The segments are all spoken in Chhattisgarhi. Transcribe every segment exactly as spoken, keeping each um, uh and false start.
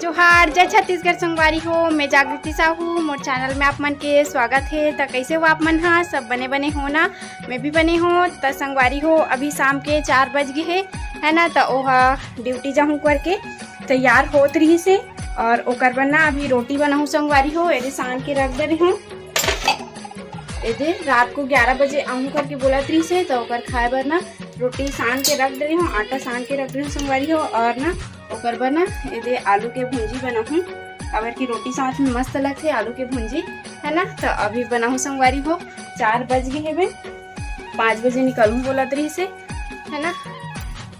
जोहार, जय छत्तीसगढ़ संगवारी हो। मैं जागृति साहू, मोर चैनल में आप मन के स्वागत हे। त कइसे हो आप मन ह? सब बने बने हो ना? मैं भी बने हो। त संगवारी हो, अभी शाम के चार बज गे हे, है ना? त ओहा ड्यूटी जाहूँ करके तैयार होत रहिस हे और ओकर बर ना अभी रोटी बनाहूँ संगवारी हो। एदे सान के रख दे रही हूँ। एदे रात को ग्यारह बजे आहूँ करके बोलत रहिस हे, त ओकर खाए बर ना रोटी सान के रख दे रही हूँ, आटा सान के रख दे रही हूँ संगवारी हो। और ना ओकर बर ना एदे आलू के भुंजी बनाहूँ, काबर कि रोटी साथ में मस्त लगथे आलू के भुंजी, है ना। त अभी बनाहूँ संगवारी हो, चार बज गे हेबे, पाँच बजे निकलहूँ बोलत रहिस हे, है ना।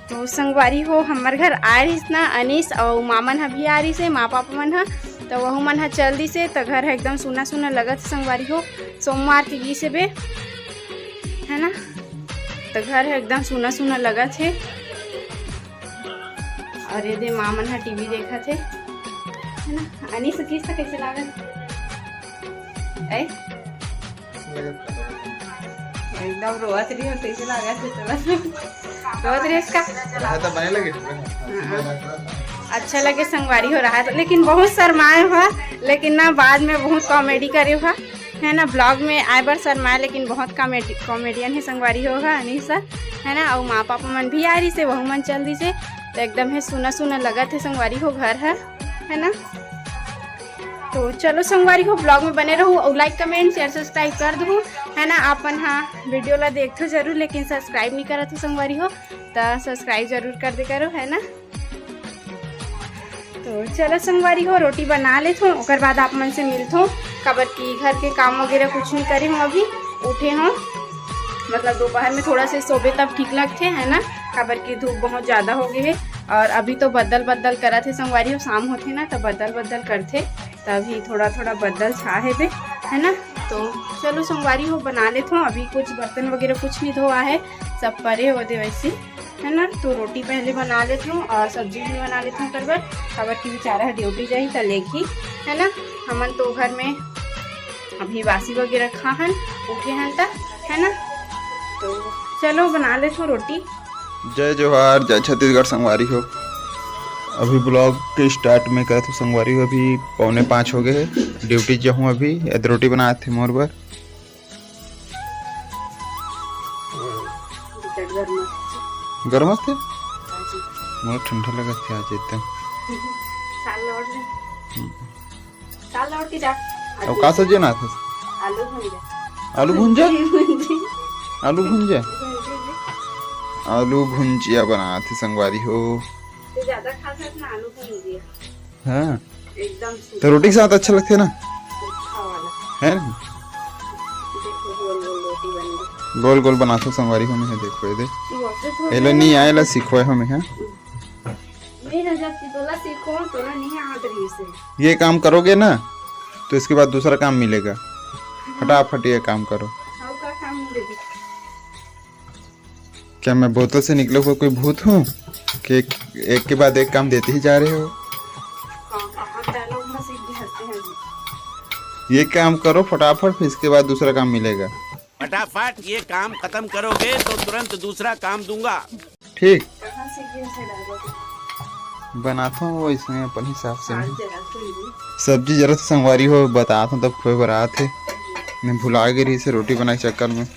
तो संगवारी हो, हमर घर आए रहिस ना अनीस अउ मामन ह भी आ रहिस हे, माँ पापा मन ह, त वहू मन ह चल दिस हे, त घर ह एकदम सूना सूना लगत हे संगवारी हो। सोमवार के गिस हे बे, है ना, त घर ह एकदम सूना सूना लगत हे। और एदे माँ मन ह टीवी देखत हे, है ना। अनीस, किस त कैसे लागत? ऐ? एकदम रोवत रही हो, कैसे लागत हे तोला? रोवत रही इसका? रहा तो बने लगे। हाँ। अच्छा लगे संगवारी हो रहा था, लेकिन बहुत शर्माए हुआ, लेकिन ना बाद में बहुत कॉमेडी करे हुआ, है ना। ब्लॉग में आए बर शर्माए, लेकिन बहुत कॉमेडी, कॉमेडियन है संगवारी हो हा, अनीसा, है ना। अउ माँ पापा मन भी आ रहिस हे, वहू मन चल दिस हे, त एकदम हे सूना सूना लगत हे संगवारी हो घर ह, है ना। तो चलो संगवारी हो, ब्लॉग में बने रहू अउ लाइक, कमेंट, शेयर, सब्सक्राइब कर दू, है ना। आप मन हा वीडियो ला देखथो जरूर, लेकिन सब्सक्राइब नहीं करत हो संगवारी हो, त सब्सक्राइब जरूर कर दे करो, है ना। तो चलो संगवारी हो, रोटी बना लेथों, ओकर बाद आप मन से मिलथों, काबर कि घर के काम वगैरह कुछ नहीं करे हूँ, अभी उठे हूँ, मतलब दोपहर में थोड़ा से सोबे तब ठीक लगथे, है ना, काबर कि धूप बहुत ज्यादा हो गए है। और अभी तो बदल बदल करत हे संगवारी हो, शाम होथे ना, तो बदल बदल करथे, तभी थोड़ा थोड़ा बदल छा हे बे, है ना। तो चलो संगवारी हो, बना लेथों, अभी कुछ बर्तन वगैरह कुछ नहीं धोआ है, सब परे हो दे वैसे, है ना। तो रोटी पहले बना लेथों और सब्जी भी बना लेथों ओकर बर, काबर कि बेचारा ह ड्यूटी जाही त लेगही, है ना। हमन तो घर में अभी बासी वगैरह खा हन, उठे हन त, है ना। तो चलो बना लेथों रोटी। जय जोहार, जय छत्तीसगढ़ संगवारी हो। अभी ब्लॉग के स्टार्ट में करत हो संगवारी हो, अभी पौने पाँच हो गए हे, ड्यूटी जाहूँ अभी। एदे रोटी बनात हे मोर बर। गरम आथे? मोला ठंडा लगत हे आज एकदम। साल लौट ले। हम्म। साल लौट के जा। अउ का सब्जी बनात हस? आलू भुंजा। आलू भुंजा? भुंजी। आलू भुंजा? भुंजी भी। आलू भुंजिया बनात हे संगवारी हो। तू ज्यादा खात हस ना आलू भुंजिया। हाँ। एकदम तो रोटी के साथ अच्छा लगथे ना? सूखा वाला। है ना? देखो, गोल गोल रोटी बन गई। गोल गोल बनाथों संगवारी हो, मैं देखो एदे। तू अबे थोड़ी एला ना नहीं आए, एला सीखवाए हो मैं, हाँ? नहीं ना, जब कि तोला सीखो, तोला नहीं आत रही से। ये काम करोगे ना, तो इसके बाद दूसरा काम मिलेगा। फटाफट ये काम करो। और का काम मिलेगा? क्या मैं बोतल से निकले हुए कोई भूत हूँ कि एक, एक के बाद एक काम देते ही जा रहे हो? हाँ, हाँ, डायलॉग में से भी हंसते हैं जी। ये काम करो फटाफट, फिर इसके बाद दूसरा काम मिलेगा। फटाफट ये काम खत्म करोगे तो तुरंत दूसरा काम दूंगा। ठीक। कहाँ से ये ऐसे डायलॉग? बनाता हूँ वो इसमें अपन हिसाब से। हाँ, जरा सुन ली। सब्जी जरा से संगवारी हो, बताता हूँ तब खोए बर आत हे। मैं भुला गई रही से रोटी बनाए के चक्कर में।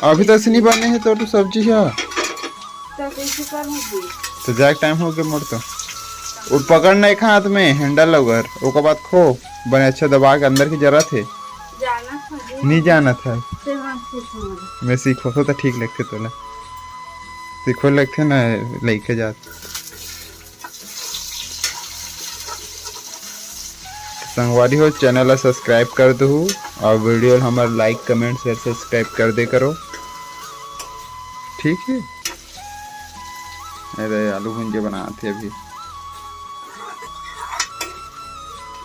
अभी तक से नहीं बने हे तो, तो सब्जी है। तो कैसे करूँगी? तो जाए टाइम हो गया मोर तो। वो पकड़ना एक हाथ में हैंडल लगर, ओकर बाद खो, बने अच्छा दबा के अंदर की जरूरत है। जाना था जी। नहीं जाना था। फिर हम सीखेंगे। मैं सीखो तो ठीक लगते तोला। सीखो लगते ना, लेके जात। संगवारी हो, चैनल ला सब्सक्राइब कर दहू और वीडियो ला हमर लाइक, कमेंट, शेयर, सब्सक्राइब कर दे करो, ठीक है। अरे आलू भुंजे बनाते अभी।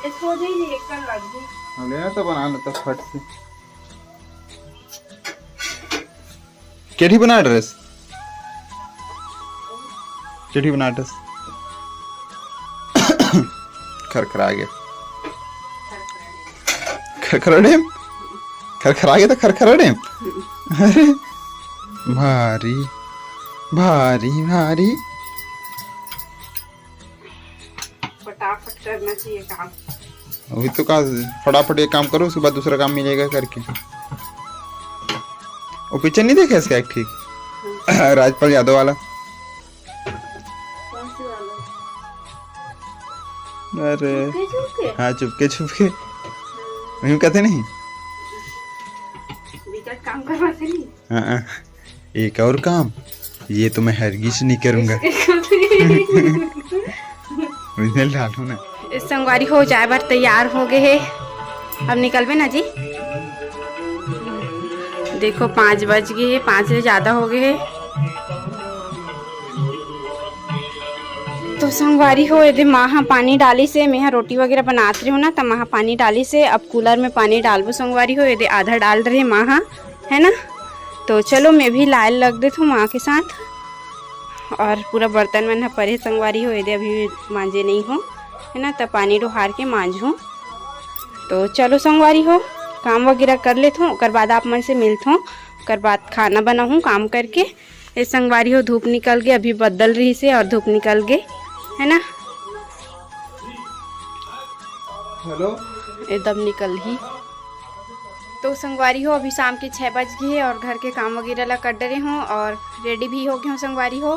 इसको दे ये कर लग गई। हाँ, लेना तो बना लेता फट से। केठी बना ड्रेस? केठी बना ड्रेस? खरखरा गया। खरखरा डेम? खरखरा गया तो खरखरा डेम? अरे, भारी, भारी, भारी। फटाफट करना चाहिए काम। अभी तो का, फटाफट एक काम करो, उसके बाद दूसरा काम मिलेगा करके। वो पिक्चर नहीं देखे इसका एक ठीक? राजपाल यादव वाला। कौन सी वाला? अरे चुपके चुपके? हाँ, चुपके चुपके। यूं कहते नहीं? विकट काम करवाते नहीं? हाँ, हाँ। एक और काम, ये तो मैं हरगिज नहीं करूँगा। ओरिजिनल डालू ना। ए संगवारी हो, जाए बर तैयार हो गए हे। अब निकलबे ना जी। देखो, पाँच बज गए हे, पाँच से ज्यादा हो गए हे। तो संगवारी हो, एदे माँ ह पानी डालिस हे, मैं ह रोटी वगैरह बनात रही हूँ ना, त माँ ह पानी डालिस हे। अब कूलर में पानी डालबो संगवारी हो, एदे आधा डाल रहे माँ ह, है ना। तो चलो, मैं भी लाए ल लग देत हूँ माँ के साथ। और पूरा बर्तन मन ह परे संगवारी हो, एदे अभी मांजे नहीं हो, है ना, त पानी डोहार के मांजहूँ। तो चलो संगवारी हो, काम वगैरह कर लेत हूँ, ओकर बाद आप मन से मिलत हूँ, ओकर बाद खाना बनाहूँ काम करके। ए संगवारी हो, धूप निकल गे, अभी बदल रहिस हे और धूप निकल गे, है ना। हेलो। एकदम निकल ही। तो संगवारी हो, अभी शाम के छः बज गए हे और घर के काम वगैरह ला कर डरे हूँ और रेडी भी हो गए हूँ संगवारी हो,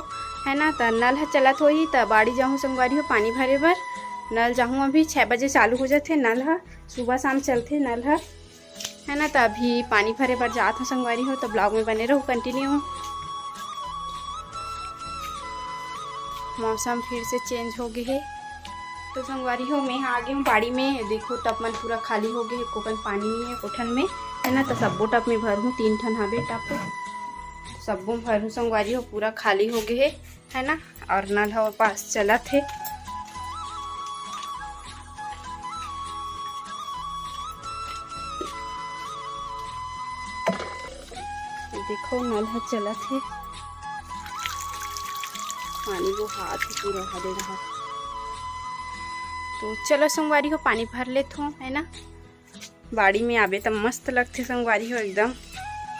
है ना। त नल ह चलत होही, त बाड़ी जाहूँ संगवारी हो पानी भरे बर। नल जाहूँ, अभी छः बजे चालू हो जाथे नल ह, सुबह शाम चलथे नल ह, है ना। त अभी पानी भरे बर जात हूँ संगवारी हो, त ब्लॉग में बने रहो कंटिन्यू। मौसम फिर से चेंज हो गए हे। तो संगवारी हो, मैं आ गई हूँ बाड़ी में। देखो, टब मन पूरा खाली हो गए हे, कोकन पानी नहीं है कोठन में, है ना। तो सब्बो टब में भरहूँ, तीन ठन हावे टब, सब्बो में भरहूँ संगवारी हो, पूरा खाली हो गए हे, है ना। और नल हवा पास चलत हे। देखो, नल ह चलत हे, पानी बोहात हे पूरा हरे डहार। तो चलो संगवारी हो, पानी भर लेत हूँ, है ना। बाड़ी में आबे त मस्त लगथे संगवारी हो, एकदम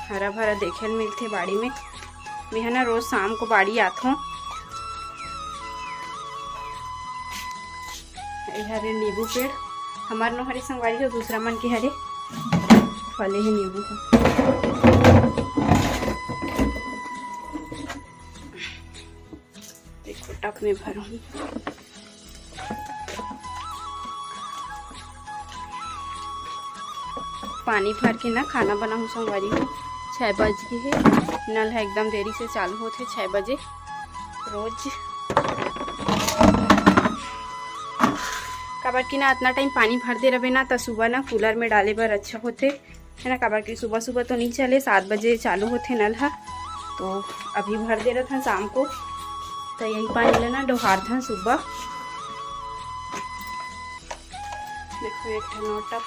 हरा भरा देखे ल मिलथे बाड़ी में। मैं ह ना रोज शाम को बाड़ी आथों। ए हरे नींबू पेड़, हमार नो हरे संगवारी हो, दूसरा मन के हरे फले हे नींबू ह। देखो, टब में भरहूँ। पानी भर के ना खाना बनाहूँ संगवारी हो। छः बज गए हे, नल ह एकदम देरी से चालू होथे छः बजे रोज। काबर कि ना अतना टाइम पानी भर दे रहे ना, त सुबह ना कूलर में डाले बर अच्छा होथे, है ना। काबर कि सुबह सुबह तो नहीं चले, सात बजे चालू होथे नल ह। तो अभी भर दे रहा था शाम को, तो यही पानी लेना डोहार था सुबह। देखो, एक ठन और टब।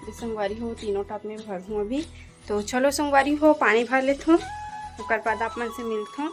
ये संगवारी हो, तीनों टब में भरहूँ अभी। तो चलो संगवारी हो, पानी भर लेत हूँ, ओकर बाद आप मन से मिलत हूँ।